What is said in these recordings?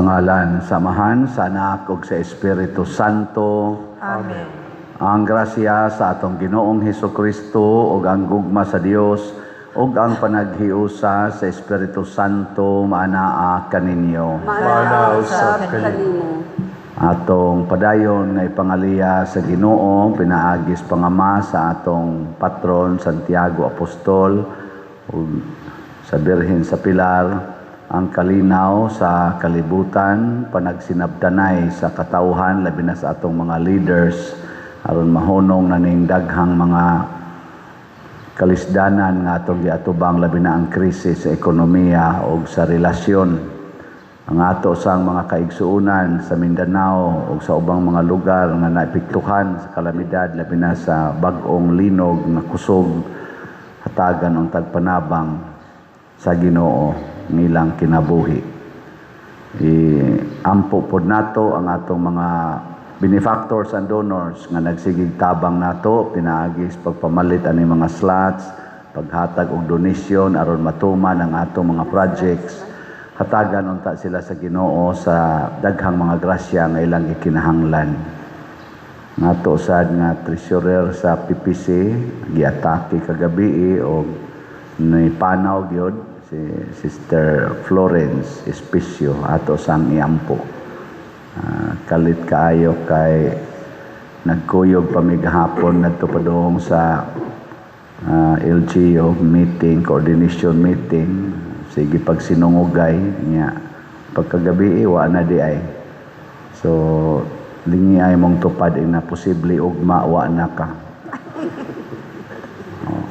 Sa ngalan sa Amahan, sa Anak ug sa Espiritu Santo. Amen. Ang grasya sa atong Ginoong Hesukristo ug ang gugma sa Dios ug ang panaghiusa sa Espiritu Santo maanaa kaninyo. Maanaa usab kanimo. Atong padayon nga ipangaliya sa Ginoo pinaagi sa pangama sa atong patron Santiago Apostol ug sa Birhen sa Pilar, ang kalinaw sa kalibutan, panagsinabtanay sa katawhan, labi na sa atong mga leaders, aron mahunong na ning daghang mga kalisdanan nga atong giatubang, labi na ang krisis sa ekonomiya o sa relasyon. Ang ato sang mga kaigsuonan sa Mindanao o sa ubang mga lugar nga naepektuhan sa kalamidad, labi na sa bag-ong linog nga kusog, hatagan ang tagpanabang sa Ginoo ng ilang kinabuhi. Iampo pod nato ang atong mga benefactors and donors nga nagsigig tabang nato pinaagi sa pagpamalit ani mga slots, paghatag og donasyon aron matuman ang atong mga projects. Hatagan unta sila sa Ginoo sa daghang mga grasya nga ilang gikinahanglan. Ngato sad nga treasurer sa PPC giatake kagabi og ni panaw gyud, si Sister Florence Especio, ato sang iampo. Kalit kaayo kay nagkuyog pa mi gahapon ngadto padung sa LGU meeting, coordination meeting. Sige pagsinungugay niya pagkagabi, wa na di ay. So lingi ay mong tupad ina posible ugma wa na ka. Oh.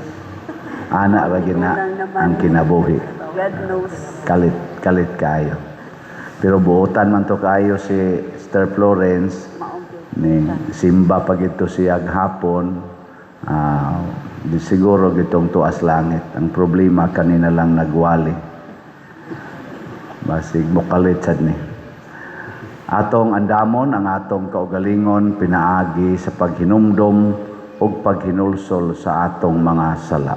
Ana ra gyud na ang kinabuhi. God knows. Kalit, kalit kaayo. Pero buotan man to kaayo si Sister Florence, ni simba pa gito siya hapon. Di siguro gitong tuas langit. Ang problema, kanina lang nagwali. Basig mokalit sad ni. Atong andamon ang atong kaugalingon pinaagi sa paghinumdom ug paghinulsol sa atong mga sala.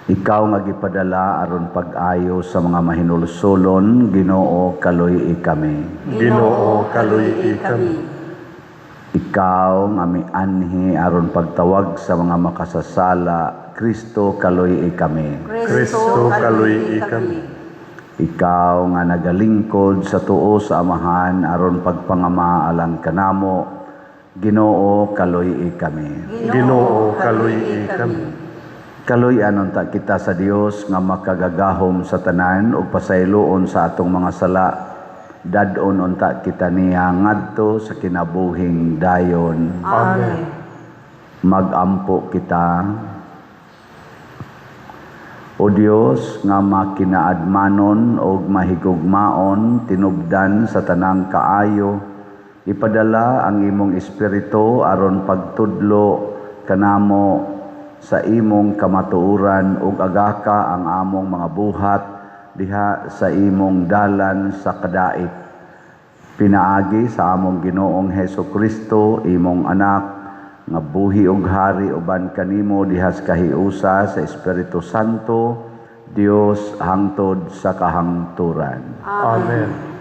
Ikaw nga gipadala aron pag-ayo sa mga mahinulsolon, Ginoo, kaluy-i kami. Ginoo, kaluy-i kami. Ikaw nga mianhi aron pagtawag sa mga makasasala, Kristo, kaluy-i kami. Kristo, kaluy-i kami. Ikaw nga nagalingkod sa tuo sa Amahan aron pagpangama alang kanamo, Ginoo, kaluy-i kami. Ginoo, kaluy-i kami. Kaluy-an unta kita sa Dios nga makagagahom sa tanan ug pasayloon sa atong mga sala. Dad-on unta kita niya ngadto sa kinabuhing dayon. Amen. Magampo kita. O Dios nga makinaadmanon og mahigugmaon, tinubdan sa tanang kaayo, ipadala ang imong espiritu aron pagtudlo kanamo sa imong kamatuoran ug agaka ang among mga buhat diha sa imong dalan sa kadait. Pinaagi sa among Ginoong Heso Kristo, imong anak, nga buhi ug hari uban kanimo diha sa kahiusa sa Espiritu Santo, Dios, hangtod sa kahangturan. Amen.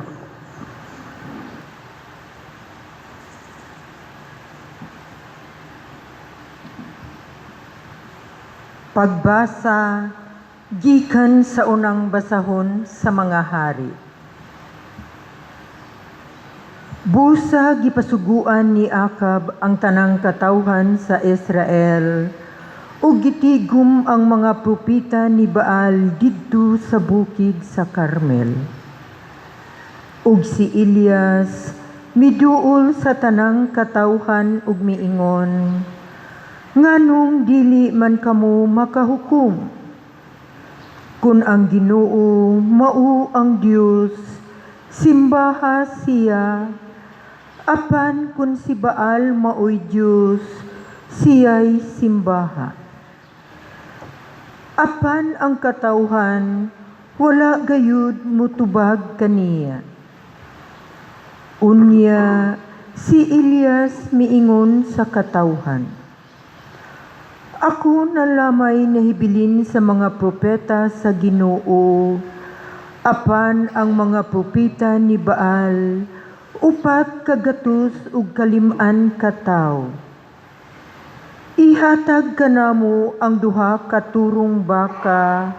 Pagbasa gikan sa unang basahon sa mga hari. Busa gipasuguan ni Akab ang tanang katawhan sa Israel ug gitigom ang mga propeta ni Baal didto sa bukid sa Carmel. Ug si Elias miduol sa tanang katawhan ug miingon, "Nganong dili man kamo makahukom? Kun ang Ginoo mao ang Dios, simbaha siya. Apan kun si Baal maoy Dios, siya'y simbaha." Apan ang katawhan wala gayud mutubag kaniya. Unya si Elias miingon sa katawhan, "Ako na lamay nahibilin sa mga propeta sa Ginoo. Apan ang mga propeta ni Baal, 405 ka tawo. Ihatag kanamo ang duha ka turong baka,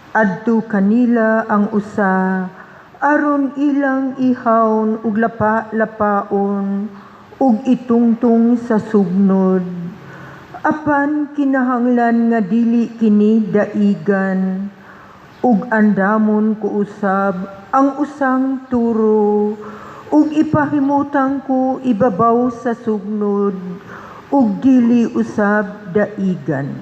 adto kanila ang usa aron ilang ihawon ug lapa-lapaon ug itungtong sa sugnod. Apan kinahanglan nga dili kini daigan, ug andamon ko usab ang usang turo ug ipahimutang ko ibabaw sa sugnod ug dili usab daigan."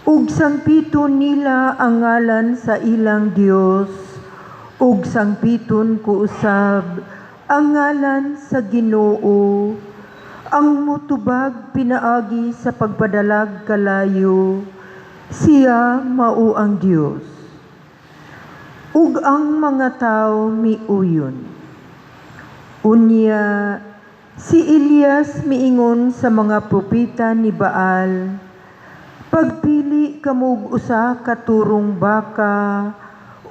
Ug sangpiton nila ang ngalan sa ilang Dios, ug sangpiton ko usab ang ngalan sa Ginoo, ang mutubag pinaagi sa pagpadalag kalayo, siya mao ang Dios. Ug ang mga tao miuyon. Unya, si Elias miingon sa mga propeta ni Baal, "Pagpili kamo og usa ka turong baka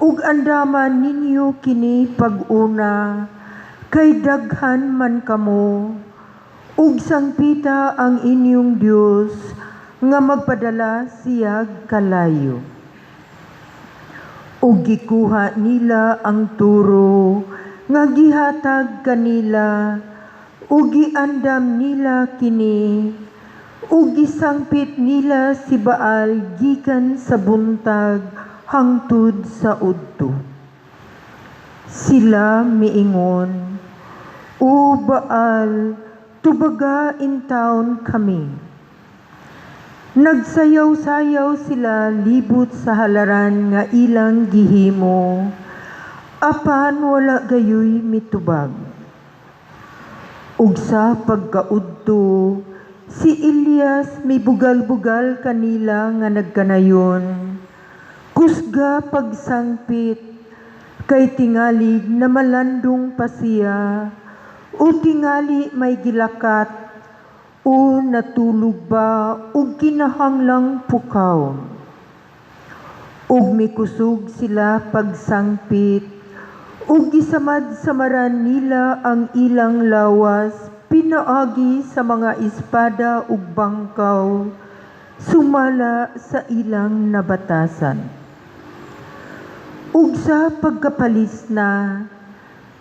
ug andaman ninyo kini pag-una, kay daghan man kamo, ug sangpita ang inyong Dios nga magpadala siyag kalayo." Ug gikuha nila ang turo nga gihatag kanila ug giandam nila kini ug gisangpit nila si Baal gikan sa buntag hangtod sa udto. Sila miingon, "O Baal, tubaga intawon kami." Nagsayaw-sayaw sila libot sa halaran nga ilang gihimo, apan wala gayoy mitubag. Ug sa pagkaudto, si Elias mibugal-bugal kanila nga nagkanayon, "Kusga pagsangpit, kay tingalig na malandong pa siya, o tingali may gilakat, o natulog ba ug kinahanglang pukawon." Ug mikusog sila pagsangpit, ug gisamad-samaran nila ang ilang lawas pinaagi sa mga espada ug bangkaw, sumala sa ilang nabatasan. Ug sa pagkapalis na,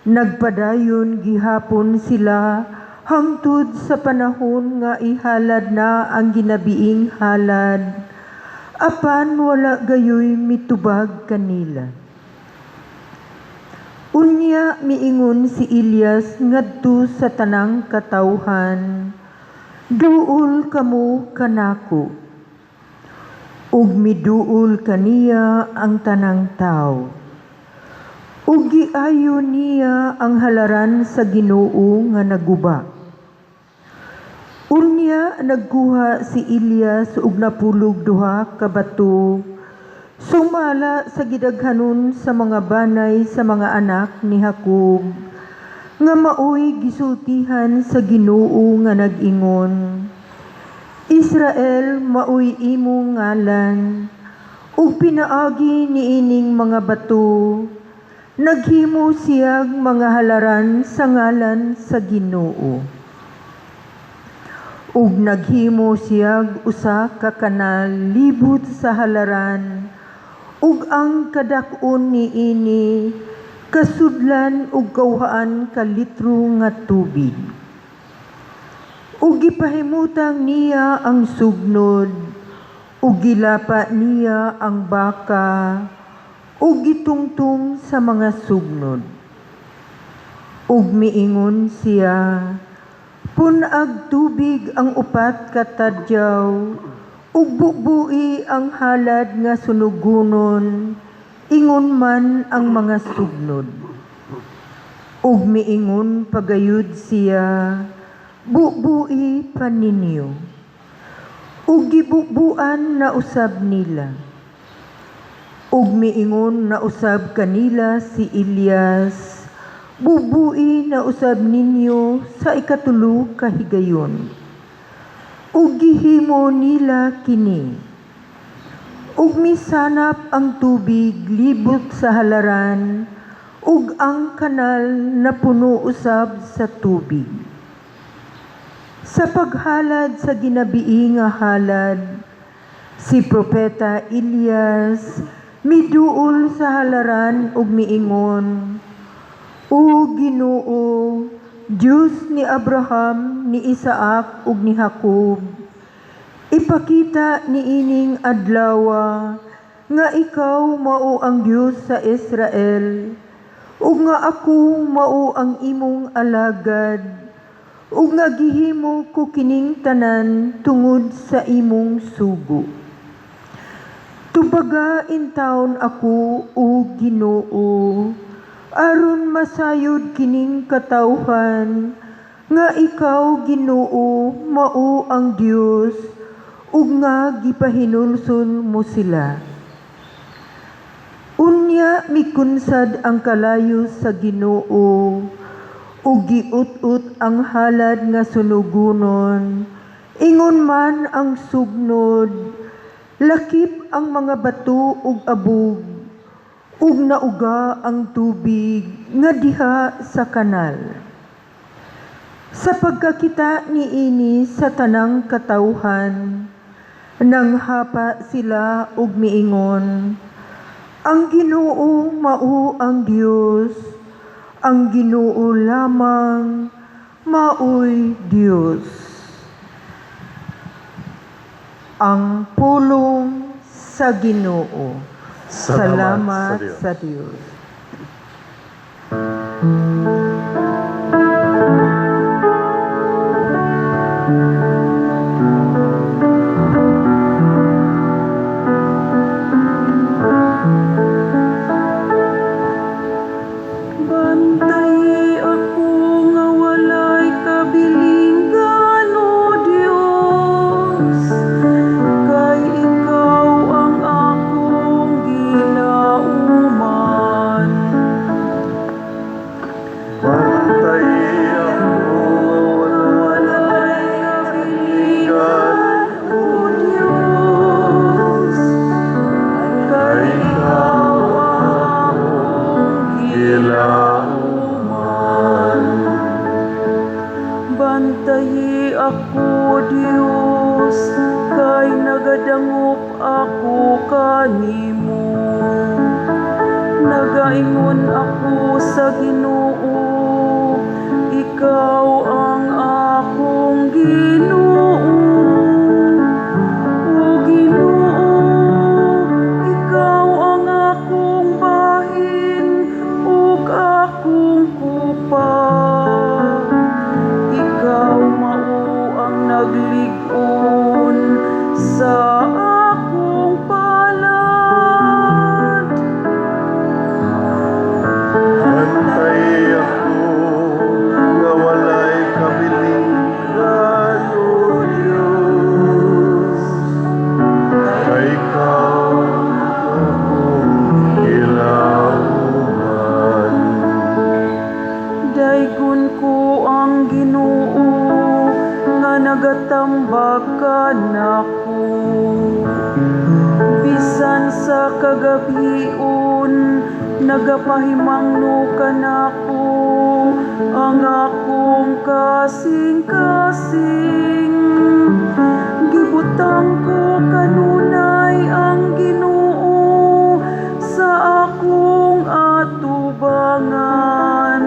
nagpadayon gihapon sila hangtod sa panahon nga ihalad na ang ginabiing halad, apan wala gayoy mitubag kanila. Unya miingon si Elias ngadto sa tanang katawhan, "Duol kamo kanako." Ug miduol kaniya ang tanang tawo. Ug giayo niya ang halaran sa Ginoo nga naguba. Unya nagkuha si Elias og 12 ka bato sumala sa gidaghanon sa mga banay sa mga anak ni Jacob nga maoy gisultihan sa Ginoo nga nag-ingon, "Israel maoy imong ngalan," ug pinaagi niining mga bato naghimo siyag mga halaran sa ngalan sa Ginoo. Ug naghimo siyag usa ka kanal libot sa halaran, ug ang kadak-on niini kasudlan og 100 ka litro nga tubig. Ug gipahimutang niya ang sugnod, ug gilapa niya ang baka, ug gitungtong sa mga sugnod. Ug miingon siya, "Pun-ag tubig ang 4 ka tadyaw, ug bubui ang halad nga sunugonon, ingon man ang mga sugnod." Ug miingon pagayud siya, "Bubui pa ninyo." Ug gibubuan na usab nila. Ug miingon na usab kanila si Elias, "Bubui na usab ninyo sa ikatulo ka higayon." Ug gihimo nila kini. Ug misanap ang tubig libot sa halaran, ug ang kanal napuno usab sa tubig. Sa paghalad sa ginabii nga halad, si Propeta Elias miduol sa halaran ug miingon, "O Ginoo, Dios ni Abraham, ni Isaac ug ni Jacob, ipakita niining adlawa nga ikaw mao ang Dios sa Israel ug nga ako mao ang imong alagad ug nga gihimo ko kining tanan tungod sa imong sugo. Tubaga intawon ako, O Ginoo, aron masayod kining katawhan nga ikaw, Ginoo, mao ang Dios ug nga gipahinulsol mo sila." Unya mikunsad ang kalayo sa Ginoo ug giut-ot ang halad nga sunugonon, ingon man ang sugnod, lakip ang mga bato ug abog, ug nauga ang tubig nga diha sa kanal. Sa pagkakita niini sa tanang katawhan, nanghapa sila ug miingon, "Ang Ginoo mao ang Dios, ang Ginoo lamang maoy Dios." Ang pulong sa Ginoo. Salamat Salamat sa Dios. Sa Dios. Bantay ako nga walay kabilingan, O Dios, kay ikaw ang akong gilauman. Bantay ako Walay kabilingan, O Dios, kay ikaw ang akong gilauman. Bantayi ako, Dios, kay nagadangop ako kanimo. Nagaingon ako sa Ginoo, "Ikaw ang akong Ginoo." O Ginoo, ikaw ang akong bahin ug akong kupa. Ikaw mao ang naglig-on sa akong palad. Bantay ako nga walay kabilingan, O Dios, kay ikaw ang akong gilauman. Daygon ko ang Ginoo nga nagatambag kanako. Bisan sa kagabhion nagapahimangno kanako ang akong kasing-kasing. Gibutang ko kanunay ang Ginoo sa akong atubangan.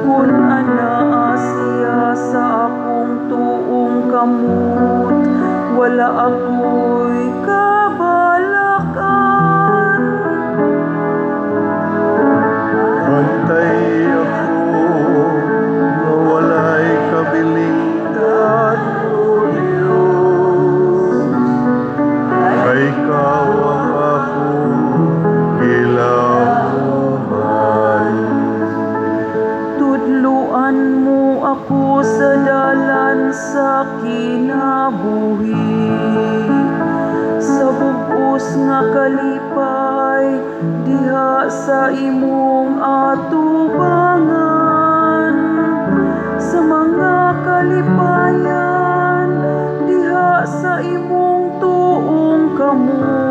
Kun anaa siya sa akong tuong kamot, wala ako'y kabalakan. Bantay ako nga walay kabilingan, O Dios, kay ikaw ang akong gilauman. Tudluan mo ako sa dalan sa kinabuhi. Sa bug-os nga kalipay diha sa imong atubangan. Sa mga kalipayan diha sa imong tuong kamot.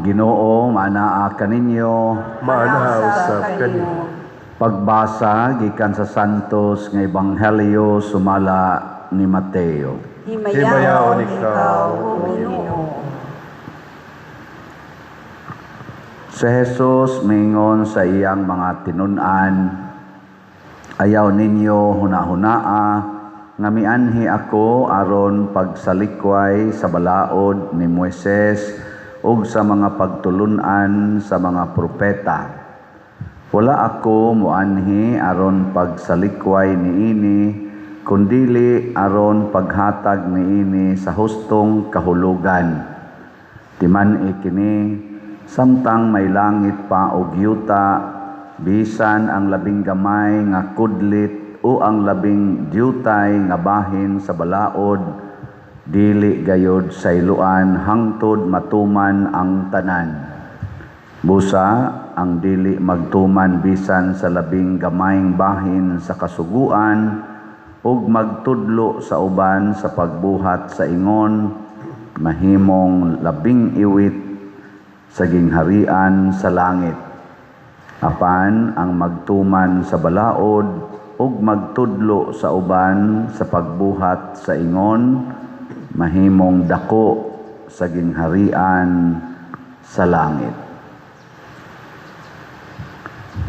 Ginoo maanaa kaninyo. Maanaa usab kanimo. Pagbasa gikan sa Santos nga Ebanghelyo sumala ni Mateo. Himayaon ikaw, O Ginoo. Si Jesus mingon sa iyang mga tinun-an, "Ayaw ninyo hunahunaa nga mianhi ako aron pagsalikway sa balaod ni Moises ug sa mga pagtulun-an sa mga propeta. Wala ako moanhi aron pagsalikway niini, kundili aron paghatag niini sa hustong kahulugan. Timan-i kini, samtang may langit pa og yuta, bisan ang labing gamay nga kudlit o ang labing diutay nga bahin sa balaod dili gayod sayloan hangtod matuman ang tanan. Busa ang dili magtuman bisan sa labing gamayng bahin sa kasuguan ug magtudlo sa uban sa pagbuhat sa ingon, mahimong labing iwit sa gingharian sa langit. Apan ang magtuman sa balaod ug magtudlo sa uban sa pagbuhat sa ingon, mahimong dako sa gingharian sa langit."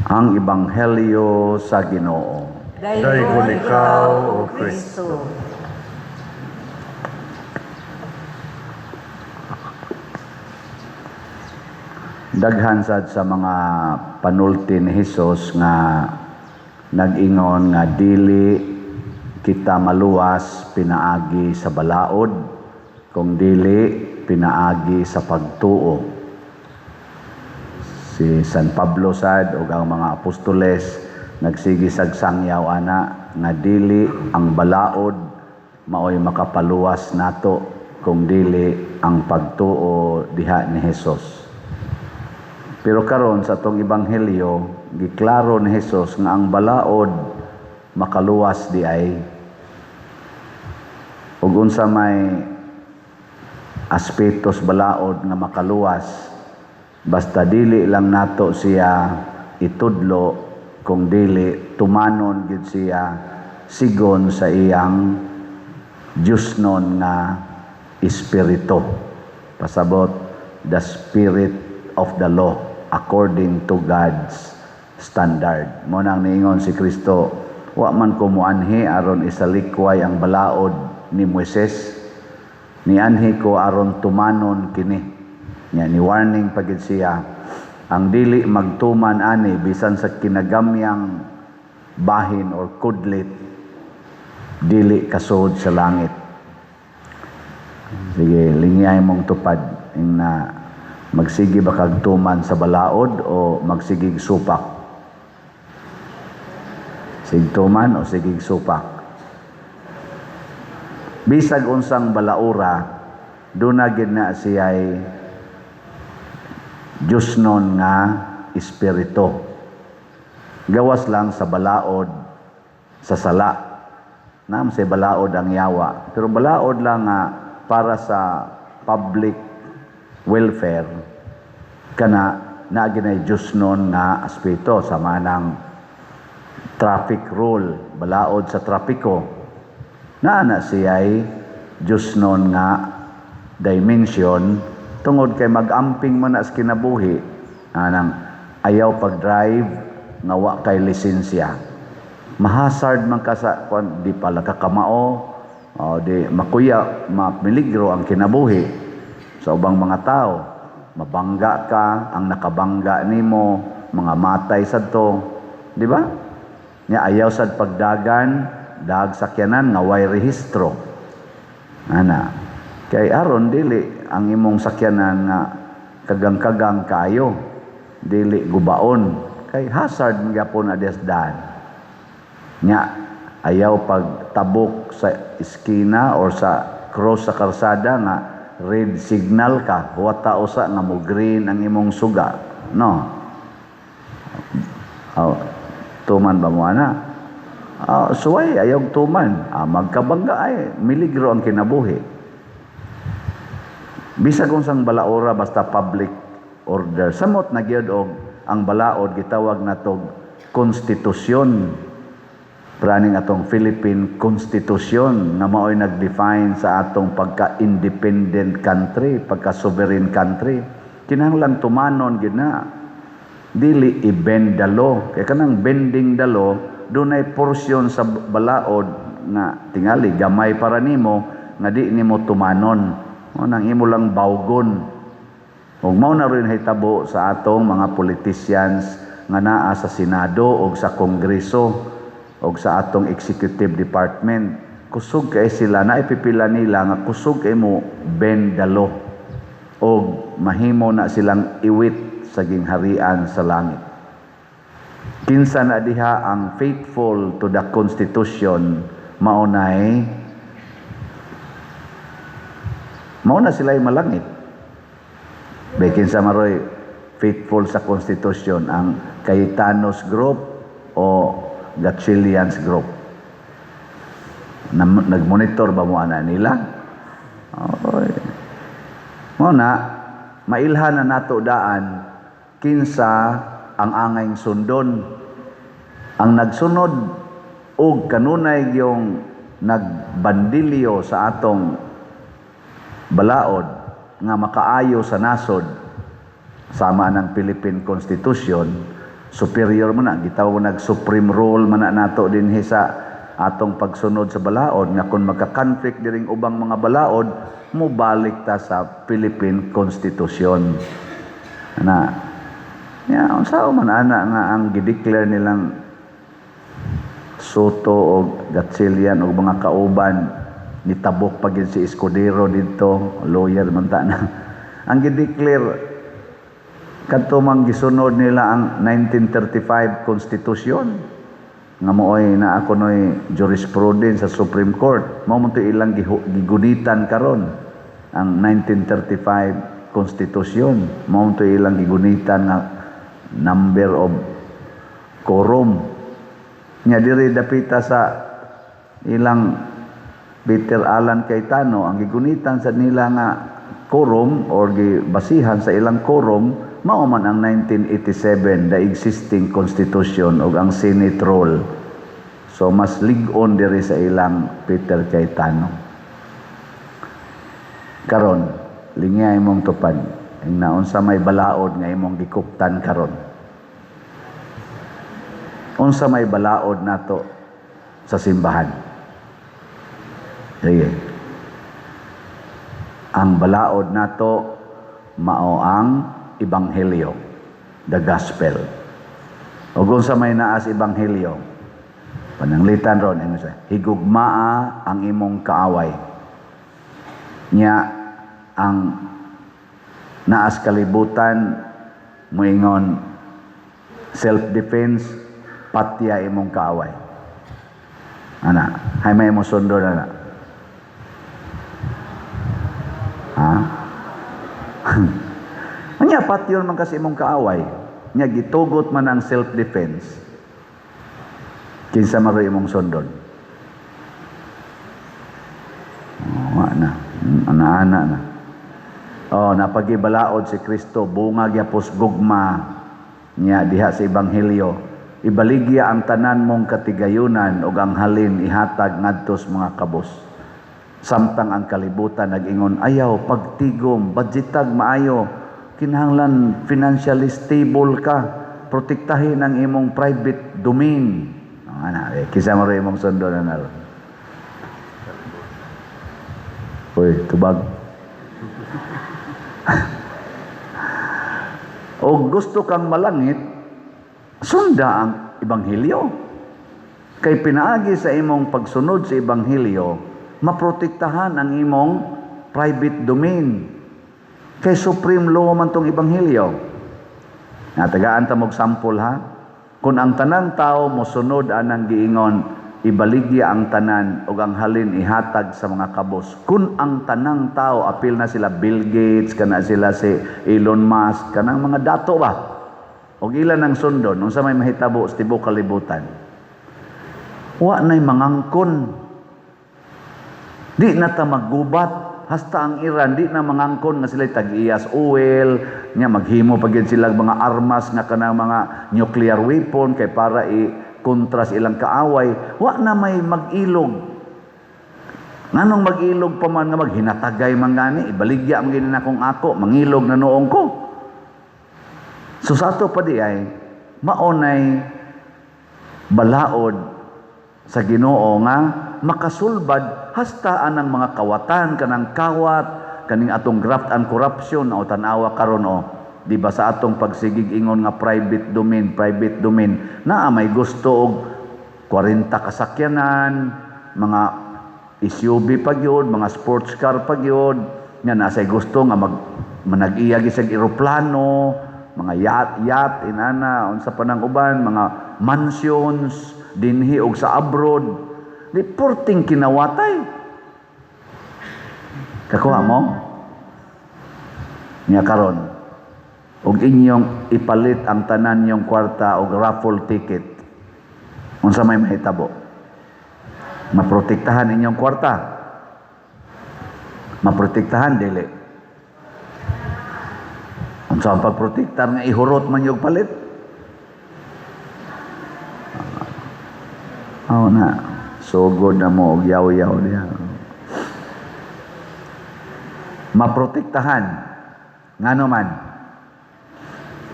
Ang Ebanghelyo sa Ginoo. Daygon ikaw, O Kristo. Daghan sad sa mga panulti ni Hesus nga nag-ingon nga dili kita maluwas pinaagi sa balaod, kung dili pinaagi sa pagtuo. Si San Pablo sad ug ang mga apostoles nagsigi sag sangyaw ana nga dili ang balaod maoy makapaluwas nato, kung dili ang pagtuo diha ni Hesus. Pero karon sa atong ebanghelyo, giklaro ni Hesus nga ang balaod makaluwas di ay. Ug unsa may aspetos balaod nga makaluwas, basta dili lang nato siya itudlo, kung dili tumanon gid siya sigon sa iyang Diyosnon nga espiritu. Pasabot, the spirit of the law according to God's standard. Mo nang niingon si Kristo, wa man ko moanhi aron isalikway ang balaod ni Moises, nianhi ko aron tumanon kini. Nya ni warning pagid siya, ang dili magtuman ani bisan sa kinagamyang bahin or kudlit, dili kasud sa langit. Sige, lingyay mong tupad ing na magsige ba kag tuman sa balaod o magsigig supak? Sigtuman o sigig supak? Bisag unsang balaura, duna gid na siya'y Diyosnon nga espiritu. Gawas lang sa balaod sa sala. Naam say balaod ang yawa, pero balaod lang nga para sa public welfare kana naa ginay Diyosnon nga aspeto, sama ng traffic rule, balaod sa trapiko. Naa na siya'y Diyosnon nga dimension tungod kay mag-amping man na sa kinabuhi anang ayaw pag-drive nga wa kay lisensya. Mahasard man ka sa kwan, di pala kakamao, o di makuya, mapeligro ang kinabuhi sa ubang mga tao. Mabangga ka, ang nakabangga nimo, mga matay sadto, di ba? Nya ayaw sad pagdagan, dag sakyanan nga way rehistro. Ana, kay aron dili ang imong sakyanan nga kagang-kagang kaayo, dili gubaon, kay hazard man gyapon na daan. Nya ayaw pagtabok sa eskina or sa cross sa karsada nga red signal ka, huwata usa nga mo green ang imong suga, no? Oh, tuman ba mo ana? Suway ayaw tuman, magkabangga ay miligro ang kinabuhi. Bisag unsang balaora basta public order. Samot na gyud og ang balaod gitawag natog konstitusyon. Praning atong Philippine Constitution nga maoy nag-define sa atong pagka-independent country, pagka-sovereign country. Kinahanglan tumanon gyud na. Dili i-bend the law. Kay kanang bending the law, dunay porsyon sa balaod nga tingali gamay para nimo nga di nimo tumanon. Mao nang imo lang bawgon. Ug mao na rin hitabo sa atong mga politicians nga naa sa Senado o sa Kongreso o sa atong executive department. Kusog kay sila, naipipila nila nga kusog kay mo bend the law o mahimo na silang iwit sa gingharian sa langit. Kinsa na diha ang faithful to the Constitution, maunay mao na sila malangit. Bay kinsa maroy faithful sa Constitution, ang Cayetanos Group o Gatchalians Group? Nagmonitor ba mo ana nila? Oy. Mao na mailhan na nato daan kinsa ang angayng sundon. Ang nagsunod og kanunay yung nagbandilyo sa atong balaod nga makaayo sa nasod sama ng Philippine Constitution, superior man na gitawag nag supreme rule man na nato dinhi sa atong pagsunod sa balaod, nga kung magka-conflict diring ubang mga balaod, mobalik ta sa Philippine Constitution. Na ya, unsa man ana nga ang gideclare nilang Sotto o Gatchalian o mga kauban, nitabok pa gyud si Escudero didto, lawyer man ta na. Ang gideclare kadto mang gisunod nila ang 1935 Constitution nga mooy na ako noy jurisprudence sa Supreme Court. Mao man to ilang gigunitan karon, ang 1935 Constitution. Mao man to ilang gigunitan nga number of quorum nya diri dapita sa ilang Peter Alan Cayetano. Ang gigunitan sa nila nga quorum or gibasihan sa ilang quorum, mao man ang 1987, the existing constitution, ug ang Senate rule. So mas lig-on diri sa ilang Peter Cayetano. Karon, lingya imong tupad ing naunsa may balaod nga imong gikuptan karon? Unsa may balaod nato sa simbahan? Sige. Ang balaod nato mao ang ebanghelyo, the gospel. O kung sa may naas ebanghelyo, pananglitan ron, ingon siya, higugmaa ang imong kaaway. Nya ang naas kalibutan moingon self-defense, patya imong kaaway. Ana, hay may mo sundon ana. Ha? Anya patyon man kasi imong kaaway. Nya gitugot man ang self-defense. Kinsa man imong sundon? Oh, ana. Ana-ana na. Oh, napagibalaod si Kristo, bunga gyapos gugma niya diha sa ebanghelyo. Ibaligya ang tanan mong katigayunan ug ang halin ihatag ngadto sa mga kabos. Samtang ang kalibutan nag-ingon, ayaw pagtigom, budgetag maayo, kinahanglan financially stable ka, protektahin ang imong private domain. Oh, ana, kisa mo rin imong sundon na naro. Uy, tubag. O gusto kang malangit, sunda ang ebanghelyo. Kay pinaagi sa imong pagsunod sa ebanghelyo, maprotektahan ang imong private domain. Kay supreme law man tong ebanghelyo. Natagaan ta mog sample ha. Kung ang tanang tao mosunod anang giingon, ibaligya ang tanan ug ang halin ihatag sa mga kabos. Kung ang tanang tao, apil na sila Bill Gates, kana sila si Elon Musk, kanang mga dato ba? Og ilan ang sundon, unsa may mahitabo sa tibuok kalibutan? Wa na'y mangangkon. Di na ta maggubat. Hasta ang Iran di na mangangkon nga sila tag-iyas oil nya, maghimo pa gyud sila mga armas nga kanang mga nuclear weapon kay para i kontra sa ilang kaaway. Wa na may mag-ilog. Nganong mag-ilog pa man nga maghinatagay man gani, ibaligya man gani na kung ako, mangilog na noong ko. So sa ato pa di ay maonay balaod sa Ginoo nga makasulbad hasta anang mga kawatan, kanang kawat, kaning atong graft and corruption o tan-awa karon o. Di ba sa atong pagsigig ingon nga private domain, private domain, naa may gusto og 40 kasakyanan, mga SUV pa gyud, mga sports car pa gyud, nga nasay gusto nga mag manag-iya gyud eroplano, mga yacht yacht inana, unsa pa nang uban, mga mansions dinhi og sa abroad. Di porting kinawatay. Kakuha mo? Nya karon og inyong ipalit ang tanan yung kwarta og raffle ticket. Unsa may mahitabo? Maprotektahan inyong kwarta? Maprotektahan dili? Unsa ang pagprotektar nga ihurot man yung palit? Oh na. Sugod na mo og yaw-yaw diha. Maprotektahan ngano man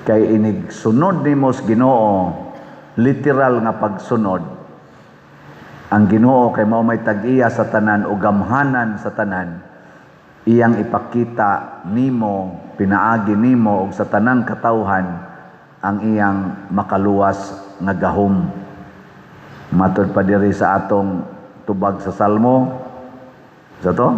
kay inig sunod nimo sa Ginoo, literal nga pagsunod ang Ginoo kay mao may tag-iya sa tanan o gamhanan sa tanan, iyang ipakita nimo, pinaagi nimo og sa tanang katawhan ang iyang makaluwas nga gahom. Matod pa diri sa atong tubag sa Salmo sa to,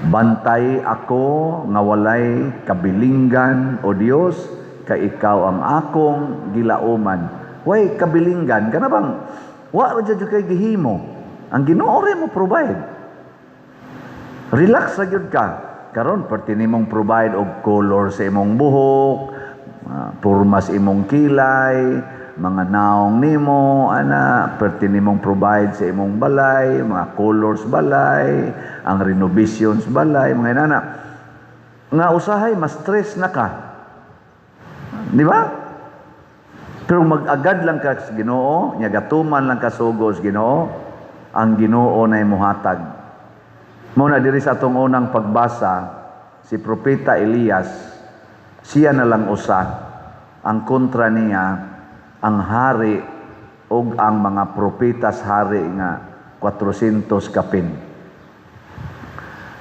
"Bantay ako nga walay kabilinggan, o Dios, kay ikaw ang akong gilauman." Way kabilinggan kana bang wa ra jud kay gihimo. Ang Ginoo ra mo provide. Relax ra gyud ka. Karon perti nimong provide og color sa imong buhok, porma sa imong kilay, mga naong nimo ana, perti nimong provide sa imong balay, mga colors balay, ang renovations balay, mga inana. Nga usahay mas stress na ka. Di ba? Pero mag-agad lang ka sa Ginoo, nya gatuman lang ka sugo sa Ginoo, ang Ginoo na muhatag. Mao na diri sa atong unang pagbasa, si Propeta Elias, siya na lang usa ang kontra niya ang hari ug ang mga propetas hari nga 400 kapin.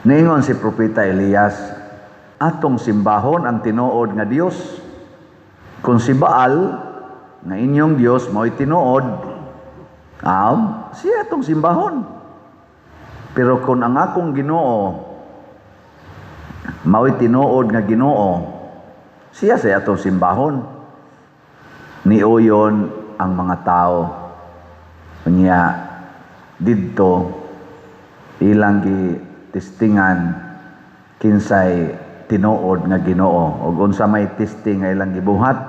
Ningon si Propeta Elias, "Atong simbahon ang tinuod nga Dios. Kung si Baal nga inyong Dios mao'y tinuod, siya atong simbahon. Pero kung ang akong Ginoo mao'y tinuod nga Ginoo, siya sa atong simbahon." Niuyon ang mga tao. Unya didto ilang gi testingan kinsay tinuod nga Ginoo ug unsa may testing nga ilang gibuhat.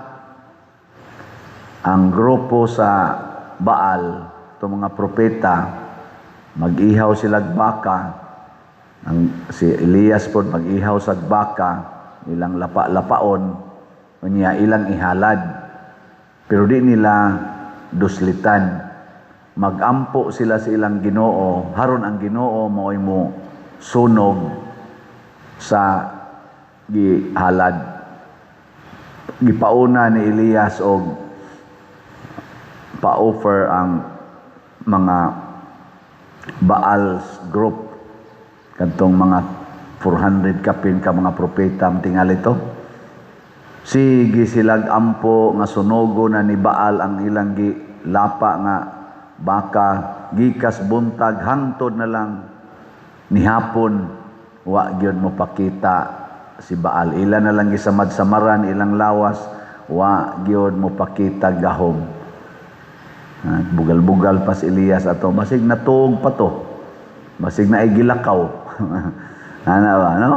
Ang grupo sa Baal, itong mga propeta, mag-ihaw silag baka. Ang si Elias pod mag-ihaw sa baka, ilang lapa-lapaon, unya ilang ihalad. Pero di nila duslitan. Magampo sila sa ilang Ginoo, haron ang Ginoo mao'y mo sunog sa gihalad. Gipauna ni Elias og pa-offer ang mga Baal's group, kadtong mga 400 kapin ka mga propeta ang tingali to. Sige silag ampo nga sunogo na ni Baal ang ilang gilapa nga baka, gikas buntag hangtod na lang nihapon wa gyud mo pakita si Baal. Ila na lang gisamad-samaran ilang lawas, wa gyud mo pakita gahom. Bugal-bugal pa si Elias ato, basig natuog pa to, basig na gilakaw. Ana ba, no?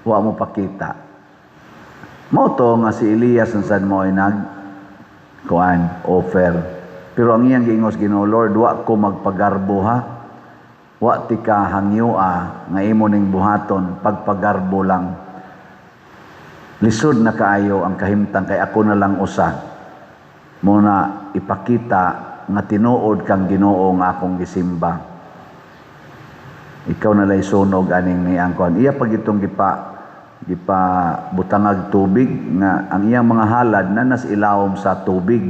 Wa mo pakita. Mao to nga si Elias ang sad mo ay nag kuan offer. Pero ang iyang giingos Ginoo, "Lord, wa ko magpagarbo ha. Wa ti ka hangyoa nga imo ning buhaton pagpagarbo lang. Lisod na kaayo ang kahimtang kay ako na lang usa. Muna ipakita nga tinuod kang Ginoo nga akong gisimba. Ikaw na lay sunog aning ni ang kuan. Iya pag itong gipa gipa butangag tubig nga ang iyang mga halad na nas ilawom sa tubig.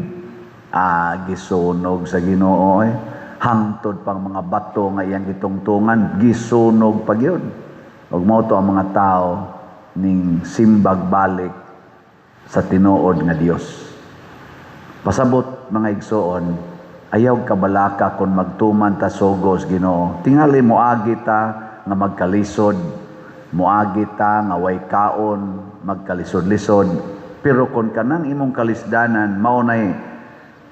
Ah, gisunog sa Ginoo eh. Hangtod pang mga bato nga iyang gitungtungan, gisunog pa gyud. Ug mao to ang mga tao ning simbag balik sa tinuod nga Dios. Pasabot, mga igsoon, ayaw kabalaka kung magtuman ta sugos Ginoo. Tingali moagi ta nga magkalisod, moagi ta nga way kaon, magkalisod-lisod. Pero kung kanang imong kalisdanan mao nay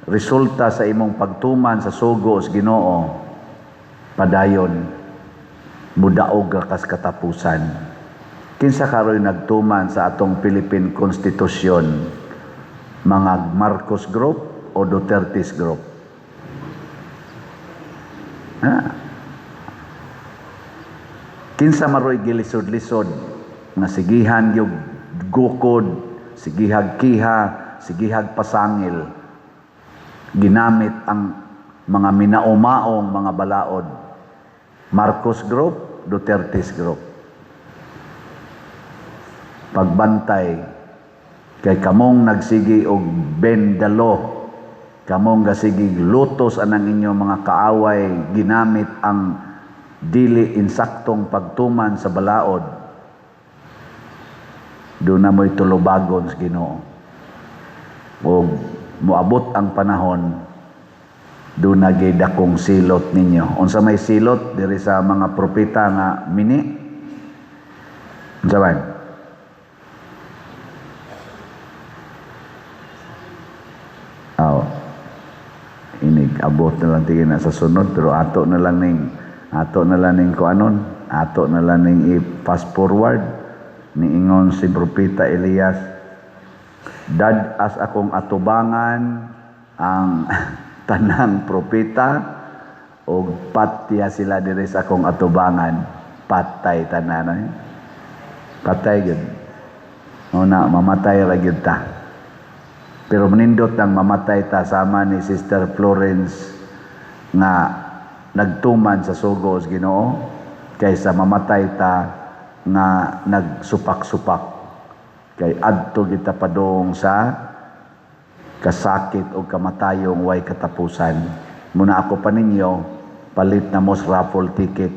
resulta sa imong pagtuman sa sugo sa Ginoo, padayon, mudaog ra kas katapusan. Kinsa karoy nagtuman sa atong Philippine Constitution? Mga Marcos Group o Duterte's Group? Ha? Kinsa maroy gilisod-lisod nga sigihan yung gukod, sigihag kiha, sigihag pasangil, ginamit ang mga minaumaong mga balaod? Marcos Group, Duterte's Group? Pagbantay kay kamong nagsigi og bend the law, kamong gasigi lutos anang inyong mga kaaway, ginamit ang dili insaktong pagtuman sa balaod, doon na mo'y tulubagon sa Ginoo. O moabot ang panahon, doon na gyud dakong silot ninyo. Unsa may silot diri sa mga propeta nga mini? Unsa man? Aw. Inig abot na lang tingin na sa sunod, pero ato na lang ning kuanon, ato na lang ning i-fast forward. Niingon si Propeta Elias, "Dad-as akong atubangan ang tanang propeta og patya sila diri sa akong atubangan." Patay tanan eh. Patay gyud. Una mamatay ra gyud ta. Pero manindot ang mamatay ta sama ni Sister Florence nga nagtuman sa sugo sa Ginoo kaysa mamatay ta nga nagsupak-supak, kay adto kita padung sa kasakit o kamatayong way katapusan. Muna ako pa ninyo, palit na mo sa raffle ticket.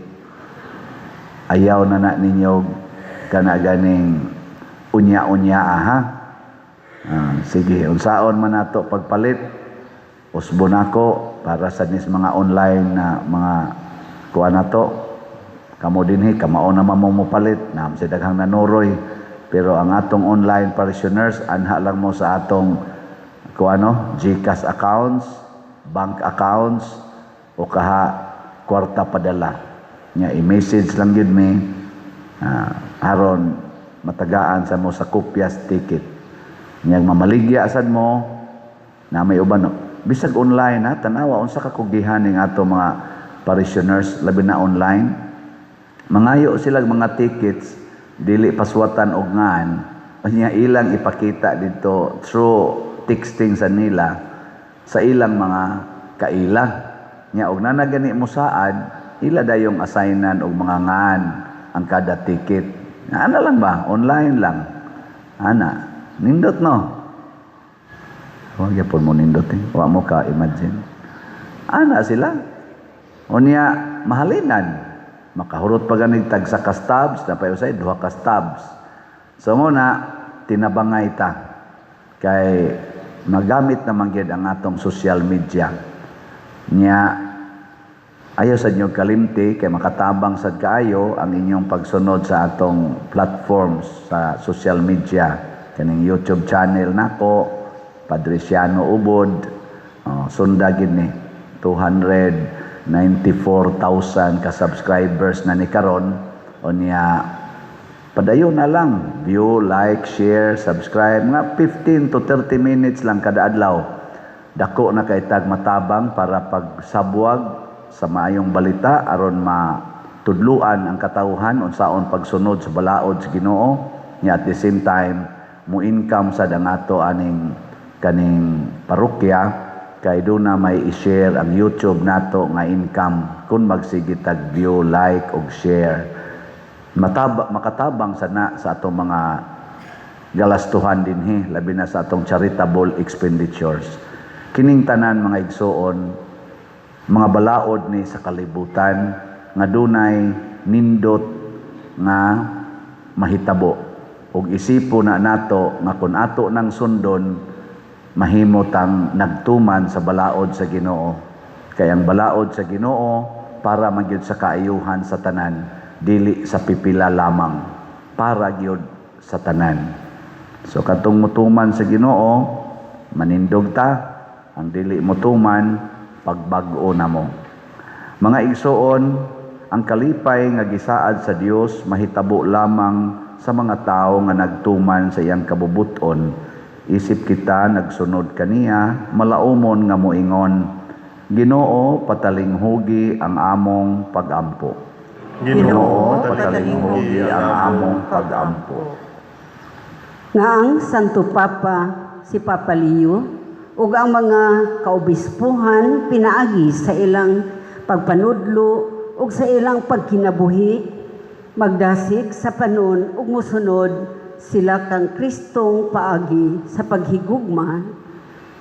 Ayaw na na ninyo kana ganing unya-unya, ha? Ah, sige, unsaon man nato pagpalit, usbon ako para sa nis mga online na mga kuha na to. Kamo dinhi, kamao naman mo mopalit, na sa daghang nanuroy. Pero ang atong online parishioners, anha lang mo sa atong kuano, GCash accounts, bank accounts, o kaha kwarta padala. Nya i-message lang gyud mi, aron matagaan sa mo sa kopyas ticket. Nya mamaligya sad mo na may uban no. Bisag online ha, tanawa unsa ka kugihan ning ato mga parishioners, labi na online. Mangayo sila mga tickets, dili paswatan og ngan, unya ilang ipakita dito through texting sa nila sa ilang mga kaila. Nya og nana gani mo saad, ila dayong assignan og mga ngan ang kada ticket. Ana lang ba? Online lang. Ana, nindot no? Wa gyapon mo nindot eh. Wa mo ka imagine. Ana sila. Unya mahalinan. Makahurot pa ganig tag sa kastabs, napay usay duha ka stabs. So muna tinabangay ta kay magamit naman gyud ang atong social media. Nya ayaw sa inyo kalimti kay makatabang sad kaayo ang inyong pagsunod sa atong platforms sa social media, kaning YouTube channel nako, Padre Siano Ubod, oh, sunda gid ni 294,000 ka subscribers na ni karon. Unya padayon na lang, view, like, share, subscribe, mga 15 to 30 minutes lang kada adlaw. Dako na kay tag matabang para pagsabwag. sa maayong balita aron matudluan ang katawhan unsaon pagsunod sa balaod sa Ginoo nya. At the same time, mo income sad ang ato aning kaning parokya kay duna may i-share ang YouTube nato nga income kung magsige tag view, like og share. Mataba, makatabang sana sa atong mga galastuhan dinhi, labi na sa atong charitable expenditures. Kining tanan, mga igsoon, mga balaod ni sa kalibutan nga dunay nindot nga mahitabo ug isipo na nato nga kun ato nang sundon, mahimo tang nagtuman sa balaod sa Ginoo, kay ang balaod sa Ginoo para magyud sa kaayuhan sa tanan, dili sa pipila lamang, para gyud sa tanan. So katong mutuman sa Ginoo, manindog ta. Ang dili mutuman, pagbag-o na mo. Mga igsoon, ang kalipay nga gisaad sa Dios mahitabo lamang sa mga tao nga nagtuman sa iyang kabubuton. Isip kita nagsunod kaniya, malaumon nga moingon, "Ginoo, patalinghugi ang among pagampo." Ginoo, patalinghugi ang among pagampo. Nga ang Santo Papa, si Papa Leo, ug ang mga kaobispuhan, pinaagi sa ilang pagpanudlo ug sa ilang pagkinabuhi, magdasig sa panon ug musunod sila kang Kristong paagi sa paghigugma,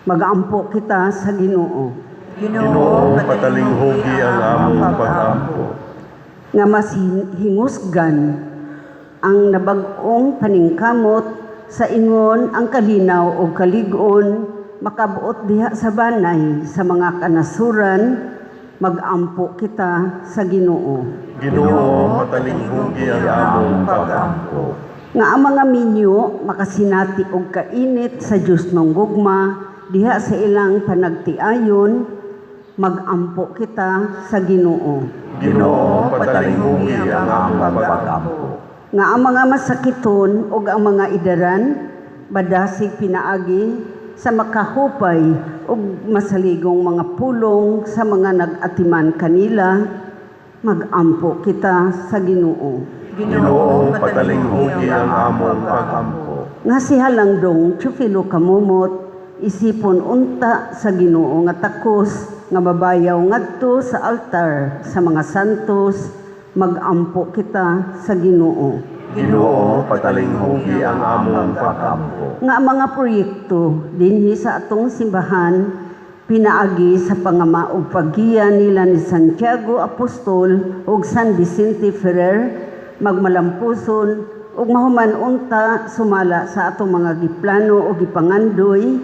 magampo kita sa Ginoo. Ginoo, patalinghugi ang among pagampo. Nga mas hingusgan ang nabag-ong paningkamot sa ingon ang kalinaw o kalig-on makabuot diha sa banay sa mga kanasuran, magampo kita sa Ginoo. Ginoo, patalinghugi ang among pagampo. Nga ang mga minyo makasinati og kainit sa Dios ng gugma diha sa ilang panagtiayon, magampo kita sa Ginoo. Ginoo, patalinghugi ang among pagampo. Nga ang mga masakiton ug ang mga idaran madasig pinaagi sa makahupay ug masaligong mga pulong sa mga nag-atiman kanila, magampo kita sa Ginoo. Ginoo, patalinghugi ang among pagampo. Nga si Halangdong Teofilo Camomot isipon unta sa Ginoo nga takos nga mabayaw ngadto sa altar sa mga santos, magampo kita sa Ginoo. Ginoo, patalinghugi ang among pagampo. Nga ang mga proyekto dinhi sa atong simbahan pinaagi sa pangama ug paggiya nila ni Santiago Apostol ug San Vicente Ferrer magmalampuson ug mahuman unta sumala sa atong mga giplano o gipangandoy,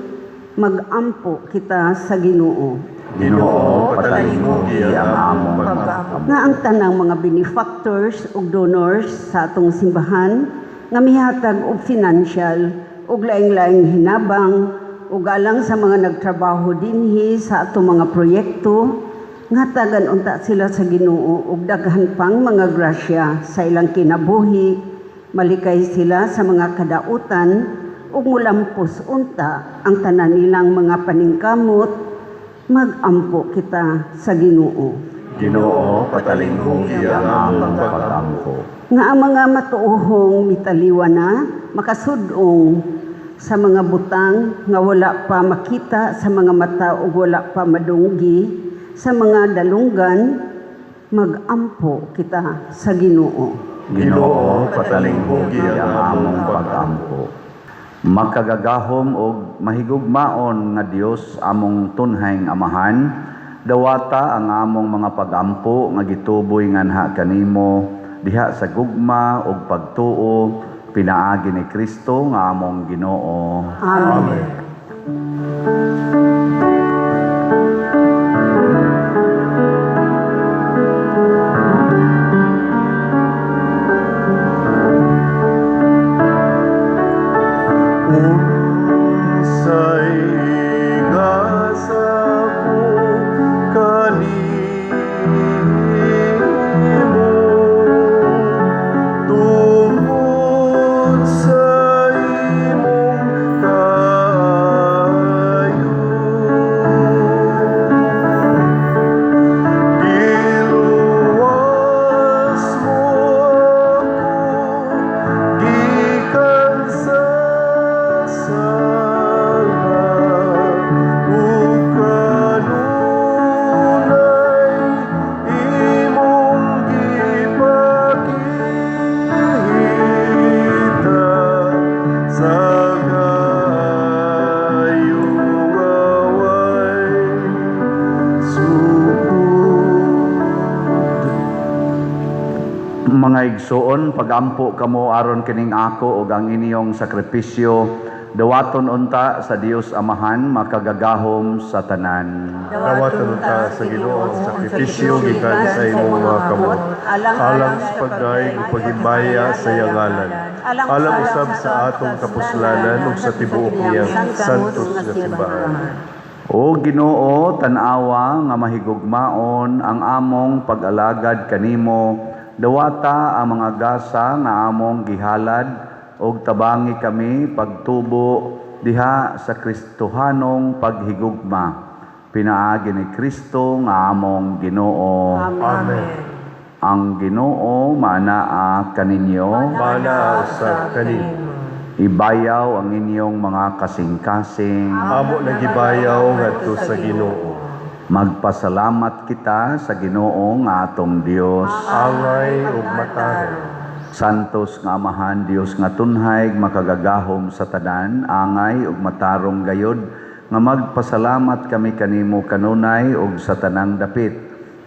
magampo kita sa Ginoo. Ginoo, patalinghugi ang among pagampo. Nga ang tanang mga benefactors ug donors sa atong simbahan nga mihatag og financial ug laing-laing hinabang ug alang sa mga nagtrabaho dinhi sa atong mga proyekto, ngatagan unta sila sa Ginoo og daghan pang mga grasya sa ilang kinabuhi, malikay sila sa mga kadautan ug mulampos unta ang tanan nilang mga paningkamot, magampo kita sa Ginoo. Ginoo, patalinghugi ang among pagampo. Nga ang mga matuohong mitaliwa na makasudong sa mga butang nga wala pa makita sa mga mata ug wala pa madunggi sa mga dalunggan, magampo kita sa Ginoo. Ginoo, patalinghugi ang among pagampo. Makagagahom og mahigugmaon nga Dios, among tunhayng Amahan, dawata ang among mga pagampo nga gituboy nganha kanimo diha sa gugma ug pagtuo pinaagi ni Kristo nga among Ginoo. Amen. Amen. Unsay gasa ko kanimo tungod sa imong kaayo? Mga igsuon, pagampo kamo aron kining ako ug ang inyong sakripisyo dawaton unta sa Dios Amahan makagagahom sa tanan. Dawaton unta sa Ginoo ang sakripisyo gikan sa imong mga kamot, alang sa pagdayeg ug paghimaya sa iyang ngalan, alang usab sa atong kapuslanan ug sa tibuok niyang santos nga simbahan. O Ginoo, tan-awa nga mahigugmaon ang among pag-alagad kanimo, dawata ang mga gasa nga among gihalad ug tabangi kami pagtubo diha sa Kristohanong paghigugma. Pinaagi ni Kristo nga among Ginoo. Amen. Ang Ginoo maanaa kaninyo. Maanaa usab kanimo. Ibayaw ang inyong mga kasing-kasing. Amo na gibayaw ngadto sa Ginoo. Magpasalamat kita sa Ginoo nga atong Dios. Angay ug matarong. Santos nga Amahan, Dios nga tunhay, makagagahom sa tanan, angay ug matarong gayod nga magpasalamat kami kanimo kanunay ug sa tanang dapit,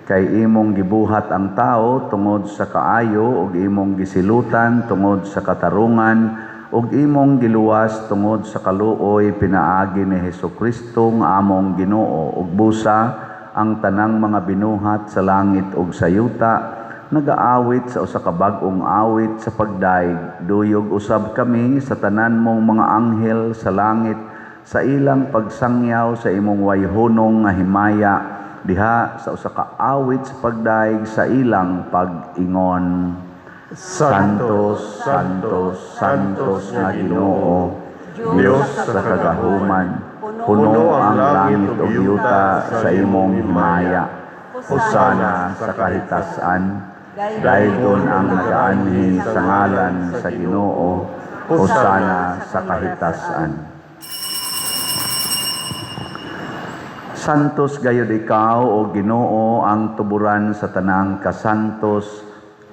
kay imong gibuhat ang tao tungod sa kaayo ug imong gisilutan tungod sa katarungan ug imong giluwas tungod sa kaluoy pinaagi ni Hesukristo nga among Ginoo. Ug busa ang tanang mga binuhat sa langit ug sa yuta nagaawit sa usa ka bag-ong awit sa pagdaig. Duyog usab kami sa tanan mong mga anghel sa langit sa ilang pagsangyaw sa imong wayhunong nga himaya diha sa usa ka awit sa pagdaig sa ilang pag-ingon. Santos, Santos, Santos nga Ginoo, Dios sa kagahuman, puno ang langit ug yuta sa imong himaya. Hosana sa kahitasan, daygon ang nagaanhi sa ngalan sa Ginoo, Hosana sa kahitasan. Santos gayud ikaw, o Ginoo, ang tuburan sa tanang kasantos.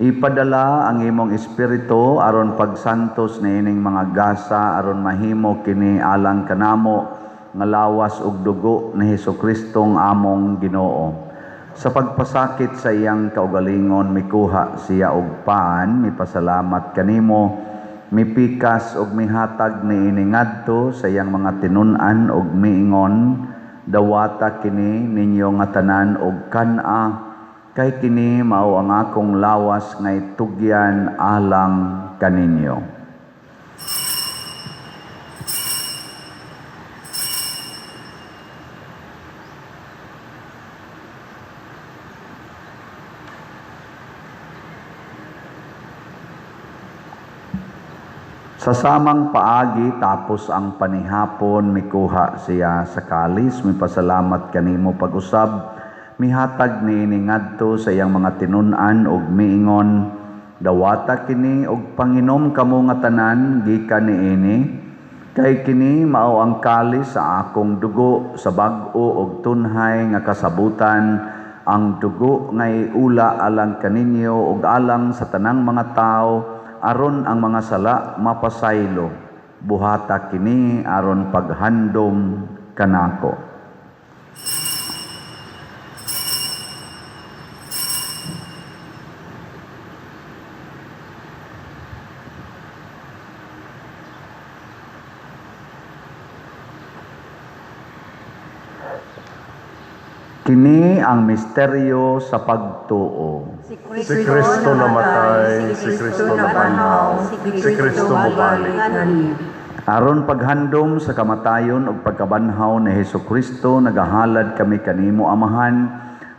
Ipadala ang imong espiritu aron pagsantos niining mga gasa aron mahimo kini alang kanamo nga lawas ug dugo ni Hesukristo nga among Ginoo. Sa pagpasakit sa iyang kaugalingon mikuha siya og paan, mipasalamat kanimo, mipikas og mihatag niini ngadto sa iyang mga tinun-an og miingon, dawata kini ninyo nga tanan og kan-a, kay kini mao ang akong lawas nga itugyan alang kaninyo. Sa samang paagi tapos ang panihapon mikuha siya sa kalis, mipasalamat kanimo pag-usab, mihatag niini ngadto sa iyang mga tinun-an og miingon, dawata kini og panginom kamo nga tanan gikan niini, kay kini mao ang kalis sa akong dugo sa bag-o og tunhay nga kasabutan, ang dugo nga iula alang kaninyo ug alang sa tanang mga tawo aron ang mga sala mapasaylo. Buhata kini aron paghandom kanako. Kini ang misteryo sa pagtuo. Si Kristo namatay, si Kristo nabanhaw, si Kristo mobalik. Aron paghandom sa kamatayon ug pagkabanhaw ni Hesukristo, nagahalad kami kanimo Amahan,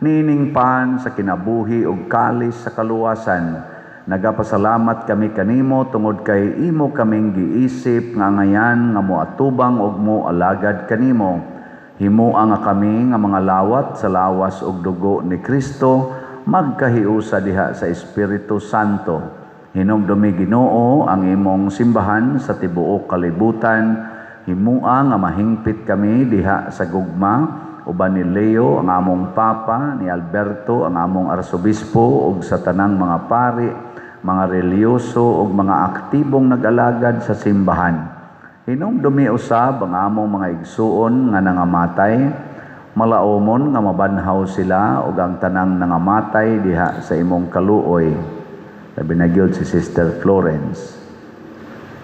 niining pan sa kinabuhi ug kalis sa kaluwasan. Nagapasalamat kami kanimo tungod kay imo kaming giisip nga ngayan nga moatubang ug moalagad kanimo. Himoa nga kami nga mga lawat sa lawas ug dugo ni Kristo, magkahiusa diha sa Espiritu Santo. Hinumdumi Ginoo ang imong simbahan sa tibuok kalibutan. Himoa nga mahingpit kami diha sa gugma uban ni Leo ang among Papa, ni Alberto ang among Arsobispo ug sa tanang mga pari, mga relihiyoso ug mga aktibong nag-alagad sa simbahan. Hinumdumi usab ang among mga igsuon nga nangamatay, malaomon nga mabanhaw sila ug ang tanang nangamatay diha sa imong kaluoy. Labi na gyud si Sister Florence.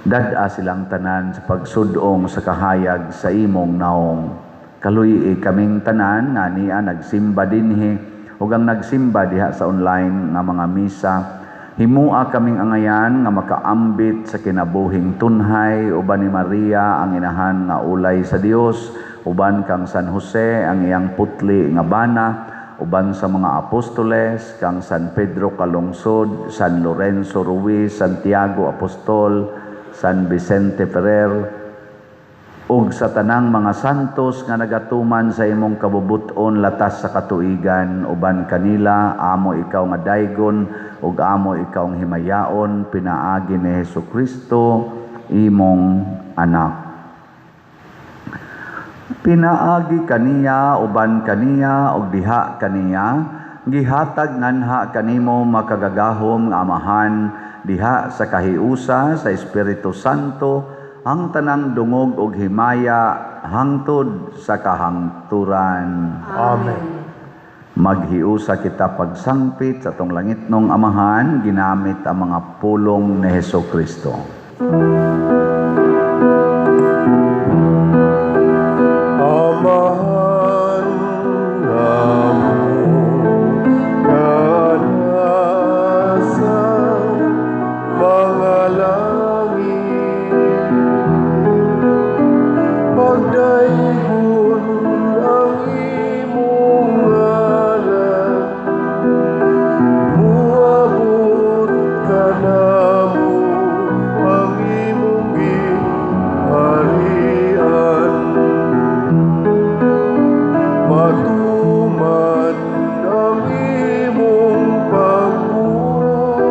Dad-a silang tanan sa pagsudong sa kahayag sa imong naong. Kaluy kaming tanan nga ania nagsimba dinhi ug ang nagsimba diha sa online nga mga misa. Himua kaming angayan nga makaambit sa kinabuhing tunhay uban ni Maria ang inahan nga ulay sa Dios, uban kang San Jose ang iyang putli nga bana, uban sa mga apostoles kang San Pedro Calungsod, San Lorenzo Ruiz, Santiago Apostol, San Vicente Ferrer, ug sa tanang mga santos nga nagatuman sa imong kabubuton latas sa katuigan, uban kanila amo ikaw nga daygon ug amo ikaw ang himayaon pinaagi ni Hesukristo imong anak. Pinaagi kaniya, uban kaniya, ug diha kaniya, gihatag nganha kanimo makagagahom nga Amahan diha sa kahiusa sa Espiritu Santo ang tanang dungog ug himaya hangtod sa kahangturan. Amen. Maghiusa kita pagsangpit sa atong langitnong Amahan ginamit ang mga pulong ni Hesukristo. Amahan namo nga nasa mga langit, pagdaygon ang imong ngalan, muabot kanamo ang imong gingharian. Matuman ang imong pagbuot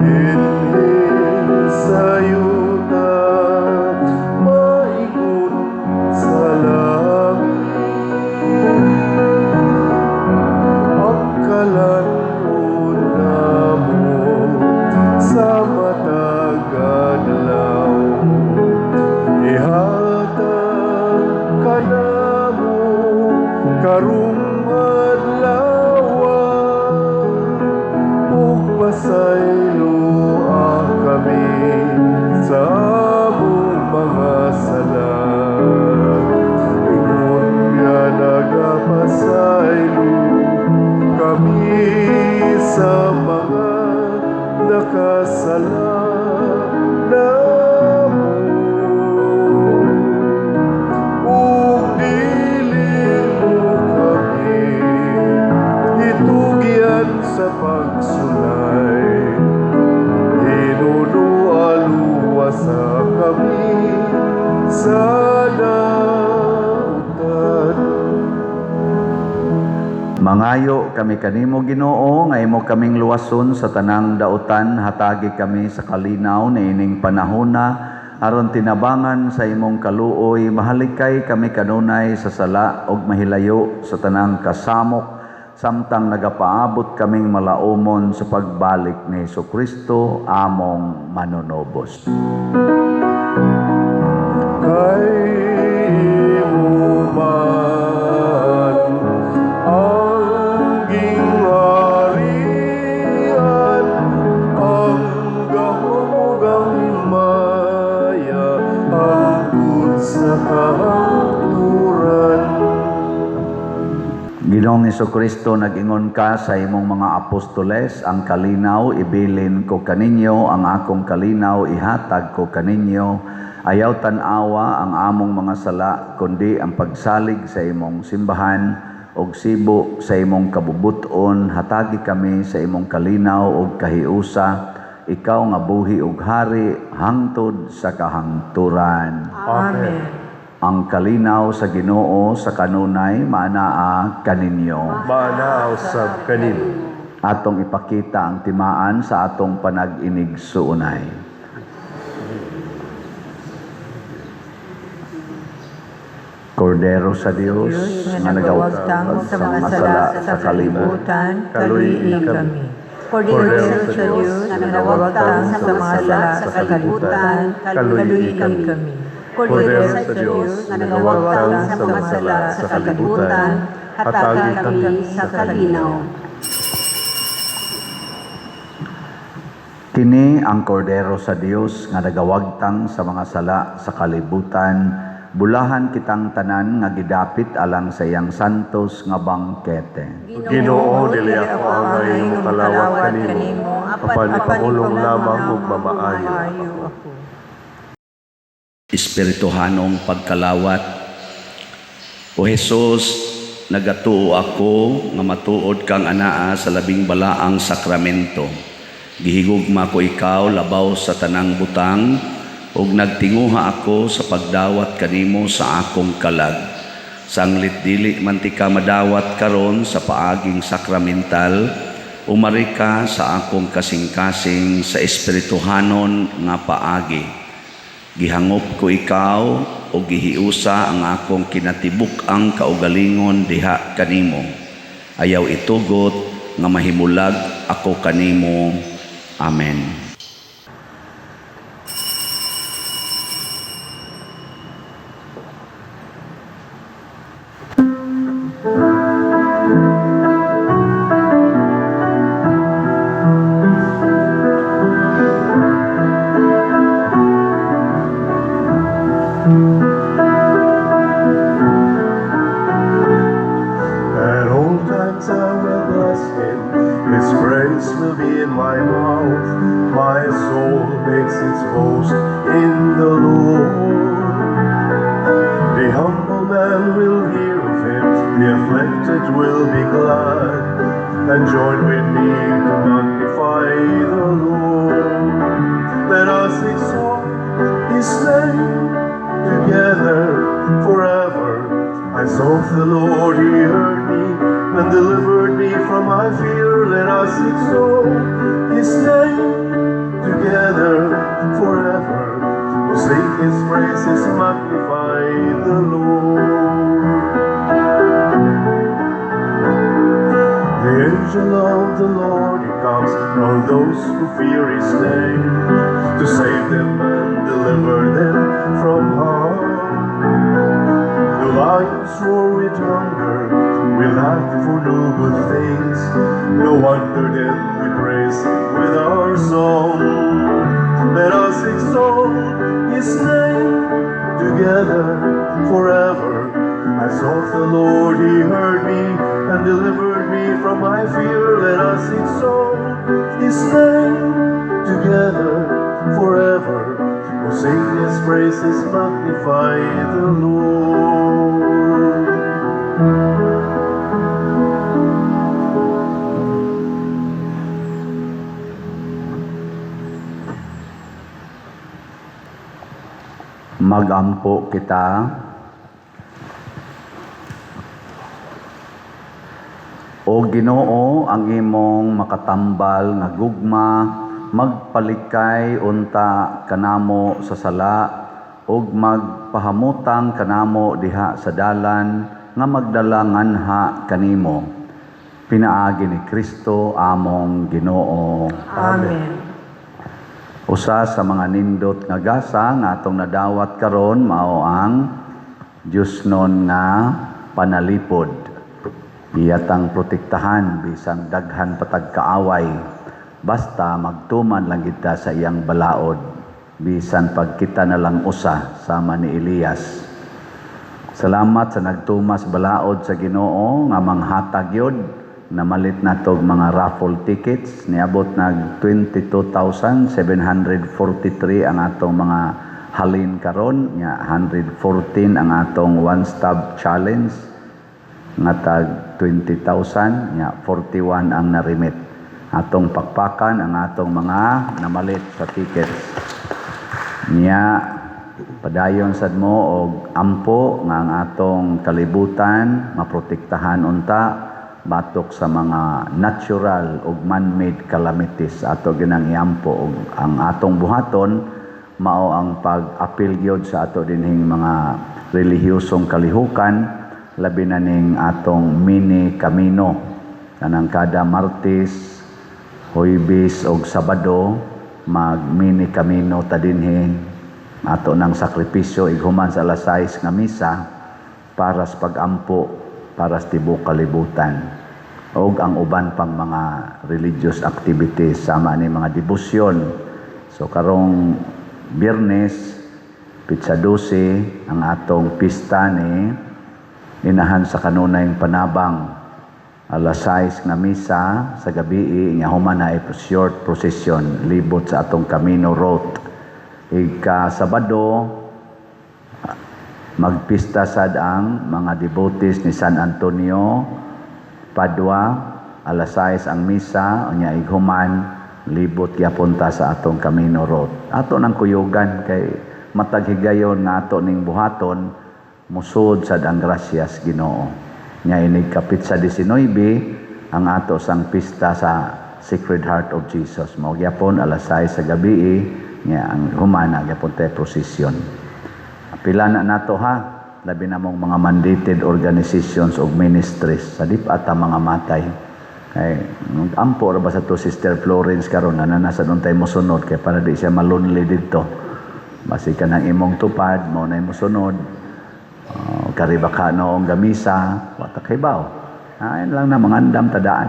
dinhi sa yuta maingon sa langit. Ang kalan-on namo sa matag adlaw, ihatag kanamo karong adlaw, ug pasayloa kami sa among mga sala, ingon nga nagapasaylo kami sa mga nakasala namo, ug dili mo kami itugyan sa pagsulay, hinunoa luwasa kami sa dautan. Mangayo kami kanimo, Ginoo, nga imo kaming luwason sa tanang dautan, hatagi kami sa kalinaw niining panahona aron tinabangan sa imong kaluoy mahalikay kami kanunay sa sala ug mahilayo sa tanang kasamok samtang nagapaabot kaming malaumon sa pagbalik ni Hesukristo among manunubos. Kay imo man ang gingharian, ang gahom ug ang himaya hangtod sa kahangturan. Ginoong Kristo, nag-ingon ka sa imong mga apostoles, "Ang kalinaw ibilin ko kaninyo, ang akong kalinaw ihatag ko kaninyo." Ayaw tan-awa ang among mga sala, kundi ang pagsalig sa imong simbahan, ug sibo sa imong kabubuton, hatagi kami sa imong kalinaw ug kahiusa, ikaw nga buhi ug hari hangtod sa kahangturan. Amen. Ang kalinaw sa Ginoo sa kanunay maanaa kaninyo. Maanaa usab kanimo. Atong ipakita ang timaan sa atong panag-inigsuonay. Kordero sa Dios Diyos nga nga nagawagtang sa mga sala sa kalibutan, kaluy-i kaluy-i kami. Kordero sa Diyos nga nagawagtang sa mga sala sa kalibutan, kaluy-i kaluy-i kami. Kami. Kordero sa Diyos nga nagawagtang sa mga sala sa kalibutan, hatagi kami sa kalinaw. Kini ang kordero sa Dios nga nagawagtang sa mga sala sa kalibutan. Bulahan kitang tanan nga gidapit alang sa iyang santos nga bangkete. Ginoo, dili ako angay mokalawat kanimo, apan ipahulong lamang ug mamaayo ako. Espirituhanong pagkalawat. O Hesus, nagatuo ako nga matuod kang anaa sa labing balaang sakramento. Gihigugma ko ikaw labaw sa tanang butang ug nagtinguha ako sa pagdawat kanimo sa akong kalag. Sanglit dili man tika madawat karon sa paaging sakramental, umari ka sa akong kasing-kasing sa espirituhanon nga paagi. Gihangop ko ikaw o gihiusa ang akong kinatibuk-ang kaugalingon diha kanimo. Ayaw itugot nga mahimulag ako kanimo. Amen. At all times I will bless him, his praise will be in my mouth. My soul makes its boast in the Lord. The humble man will hear of him, the afflicted will be glad, and join with me to magnify the Lord. Let us exalt his name together forever. I sought the Lord, he heard me and delivered me from my fear. Let us exalt his name together forever. Oh, sing his praises, magnify the Lord. The angel of the Lord, he comes on those who fear his name, to save them and deliver them from harm. The lions roar with hunger, we lack for no good things. No wonder then we praise with our song. Let us exalt his name together forever. I sought the Lord, he heard me and delivered me from my fear. Let us exalt his name together forever. Oh, sing his praises, magnify the Lord. Magampo kita. O Ginoo, ang imong makatambal nga gugma magpalikay unta kanamo sa sala ug magpahamutang kanamo diha sa dalan nga magdala nganha kanimo. Pinaagi ni Kristo among Ginoo. Amen. Usa sa mga nindot nga gasa nga atong nadawat karon mao ang Diyosnon nga panalipod. Iyatang protektahan bisang daghan patag kaaway, basta magtuman lang kita sa iyang balaod, bisan pag kita na lang usa sama ni Elias. Salamat sa nagtumas balaod sa Ginoo nga manghatag yod. Namalit natog mga raffle tickets, niabot nag 22,743 ang atong mga halin karon nya, 114 ang atong one stop challenge nga tag 20,000 nya, 41 ang narimit. Atong pakpakan ang atong mga namalit sa tickets nya. Padayon sad mo og ampo nga ang atong kalibutan maprotektahan unta batok sa mga natural ug man-made calamities. Ato ginang iampo og ang atong buhaton mao ang pag-apil gyud sa ato dinhing mga relihiyosong kalihukan, labi na ning atong mini kamino kanang kada Martes, Huwebes og Sabado mag mini kamino ta dinhi. Ato nang sakripisyo ighuman sa alas 6 nga misa para sa pag-ampo para sa tibuok kalibutan. Og ang uban pang mga religious activities sama ni mga debosyon. So karong Biyernes, petsa 12, ang atong pista ni Inahan sa Kanunayng Panabang. Alas 6 nga misa sa gabi, nga human na short procession libot sa atong Camino Road. Ika Sabado, magpista sad ang mga devotees ni San Antonio Padua. Alas 6 ang misa, unya ighuman libot gyapon ta sa atong Camino Road. Ato nang kuyugan kay matag higayon nga ato ning buhaton, musod sad ang grasyas Ginoo. Nya inig ka-petsa 19 ang ato sang pista sa Sacred Heart of Jesus. Mao gyapon alas 6 sa gabi, nya ang human na gyapon tay procession. Pila na nato ha, labi na mong mga mandated organizations o ministries sa di pa ata mga matay. Kay ampo ra ba sa to Sister Florence karon na nasa doon tayo mosunod kay para di siya malonely didto. Basi ka ng imong tupad, mao na mosunod. Kariba ka noong gamisa, wata kay baw. Ayan lang na mangandam tadaan.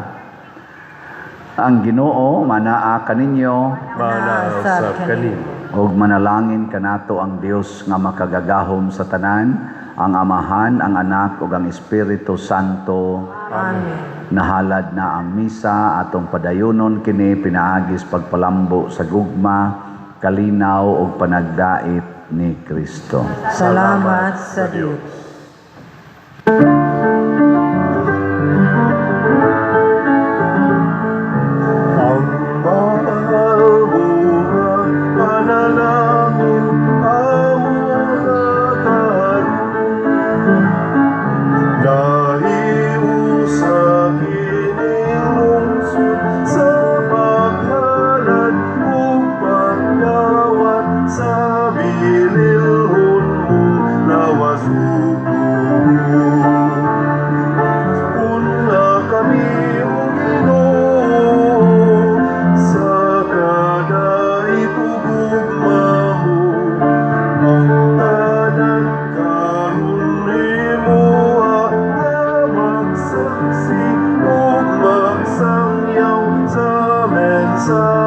Ang Ginoo manaa kaninyo. Manaa usab kanimo. Ug manalangin kanato ang Dios nga makagagahom sa tanan, ang Amahan, ang Anak ug ang Espiritu Santo. Amen. Nahalad na ang misa, atong padayunon kini pinaagis pagpalambo sa gugma, kalinaw ug panagdait ni Kristo. Salamat sa Dios. Ang mahal mo nga panalangin amo na karon, nahiusa kining lungsod sa paghalad ug pagdawat sa bililhon mong lawas ug dugo. Una kami, o Ginoo, sa kadait ug gugma mo. Ang tanan karon himoa nga magsaksi ug magsangyaw sa mensahe.